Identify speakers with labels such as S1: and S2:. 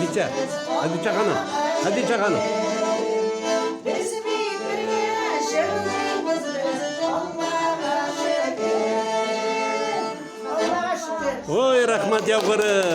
S1: Хәдичә, Хәдичә ханым, Хәдичә ханым.
S2: Без бит бергә җырлыйбыз без, Аллага шөкер. Аллага шөкер.
S1: Ой, рәхмәт яугыры.